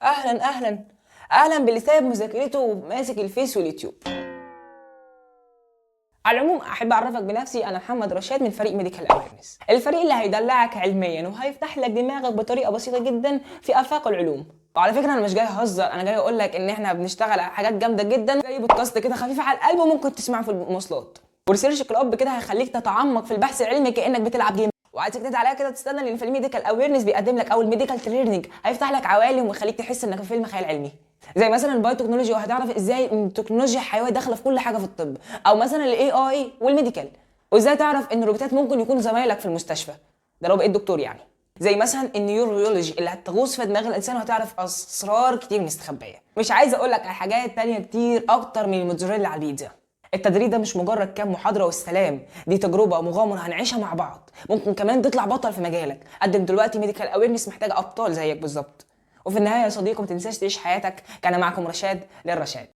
اهلا اهلا اهلا باللي سايب مذاكرته وماسك الفيس واليوتيوب. على العموم احب اعرفك بنفسي، انا محمد رشاد من فريق medical awareness، الفريق اللي هيدلعك علميا وهيفتح لك دماغك بطريقة بسيطة جدا في افاق العلوم. وعلى فكرة انا مش جاي اهزر، انا جاي اقول لك ان احنا بنشتغل على حاجات جامدة جدا، زي بودكاست كده خفيف على القلب وممكن تسمعه في المواصلات، و research club كده هيخليك تتعمق في البحث العلمي كانك بتلعب game. وعايزك تدعي عليا كده تستنى، لان فيلم medical awareness بيقدم لك اول medical training هيفتح لك عوالم ويخليك تحس انك في فيلم خيال علمي، زي مثلا ال biotechnology، وهتعرف ازاي ان التكنولوجيا الحيوية داخله في كل حاجة في الطب، او مثلا ال AI وال medical، وازاي تعرف ان الروبوتات ممكن يكون زمايلك في المستشفى، ده لو بقيت دكتور يعني. زي مثلا ال neurobiology اللي هتغوص في دماغ الانسان وهتعرف اسرار كتير مستخبيه. مش عايز اقول لك على حاجات تانية كتير اكتر من الموتزاريلا على البيتزا. التدريب ده مش مجرد كام محاضرة والسلام، دي تجربه مغامرة هنعيشها مع بعض. ممكن كمان تطلع بطل في مجالك. قدم دلوقتي، medical awareness محتاجه ابطال زيك بالظبط. وفي النهاية يا صديقي ما تنساش تعيش حياتك. كان معكم رشاد للرشاد.